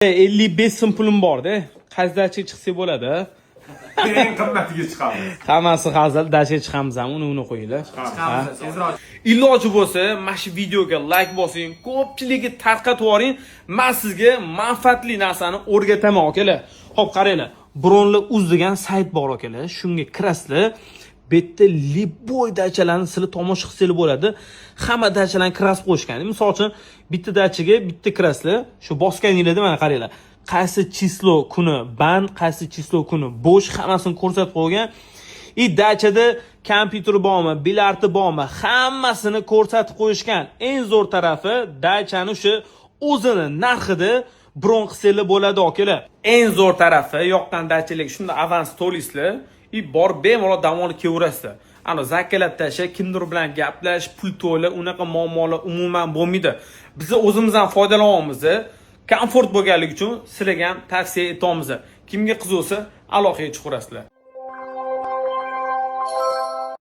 55 so'm pulim bor-da. Qaysi dachaga chiqsak bo'ladi? Eng qimmatiga chiqamiz. Hammasi hazil, dachaga chiqamiz ham, uni qo'yinglar. Chiqamiz, tezroq. Iloji bo'lsa, mana shu videoga like bosing, ko'pchiligi tarqatib yuboring. Men sizga manfaatli narsani o'rgataman, akalar. Xo'p, qaranglar. Bronli uz degan sayt bor, akalar. Shunga kirasizlar. Bu yerda любой dachalarni sizlar tomosha qilsanglar bo'ladi. Hamma dachalarni kirasib qo'yishgan. Misol uchun, bitta dachaga bitta kirasizlar. Shu bosganinglarda mana qaranglar. Qaysi число kuni band, qaysi число kuni bo'sh, hammasini ko'rsatib qo'ygan. И dachada kompyuter bormi, bilardi bormi, hammasini ko'rsatib qo'yishgan. Eng zo'r tarafi dachani o'sha o'zini narxida bron qilsanglar bo'ladi, akalar. Eng zo'r tarafi yoqqan dachalarga shunda avans to'laysizlar и borib bemalol dam olib kelaverasizlar. Ana заkalab tasha, kimdir bilan gaplash, pul to'la, unaqa muammolar umuman bo'lmaydi. Biz o'zimiz ham foydalanyapmiz. Komfort bo'lganligi uchun sizlarga ham tavsiya etamiz. Kimga qiziq bo'lsa, aloqaga chiqaverasizlar.